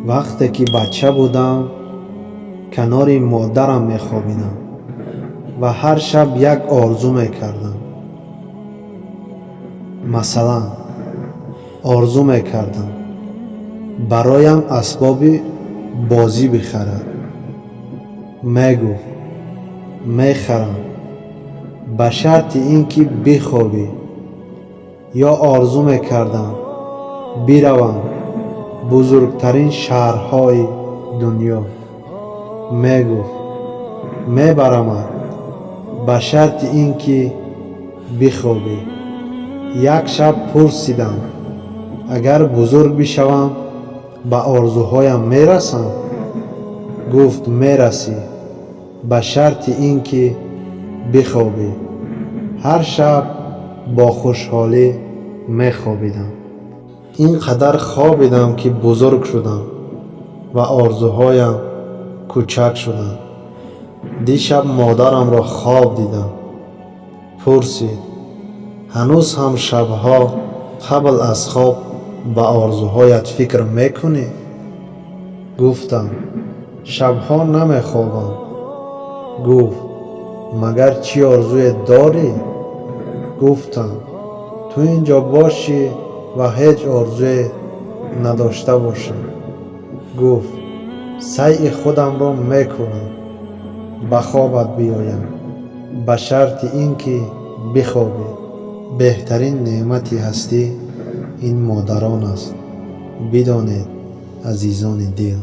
Вақте ки бача будам, канори модарам мехобидам ва ҳар шаб як орзу мекардам. Масалан, орзу мекардам, бароям асбоби бозӣ бихарад. Мегуфт: «Мехарам, ба шарти ин ки бихобӣ». Ё орзу мекардам биравам бузургтарин шаҳрҳои дунё. Мегуфт: «Мебарамат, ба шарти ин ки бихобӣ». Як шаб пурсидам: «Агар бузург бишавам, ба орзуҳоям мерасам?» Гуфт: «Мерасӣ, ба шарти ин ки бихобӣ». Ҳар шаб бо хушҳолӣ мехобидам. Ин қадар хобидам, ки бузург шудам ва орзуҳоям кӯчак шуданд. Дишаб модарамро хоб дидам. Пурсид: «Ҳанӯз ҳам шабҳо қабл аз хоб ба орзуҳоят фикр мекунӣ?» Гуфтам: «Шабҳо намехобам». Гуфт: «Магар чӣ орзуе дорӣ?» Гуфтам: «Ту ин ҷо бошӣ ва ҳеҷ орзуе надошта бошам». Гуфт: «Сайъи худамро мекунам, ба хобат биёям, ба шарти ин ки бихобӣ». Беҳтарин неъмати ҳастӣ ин модарон аст. Бидонед, азизони дил.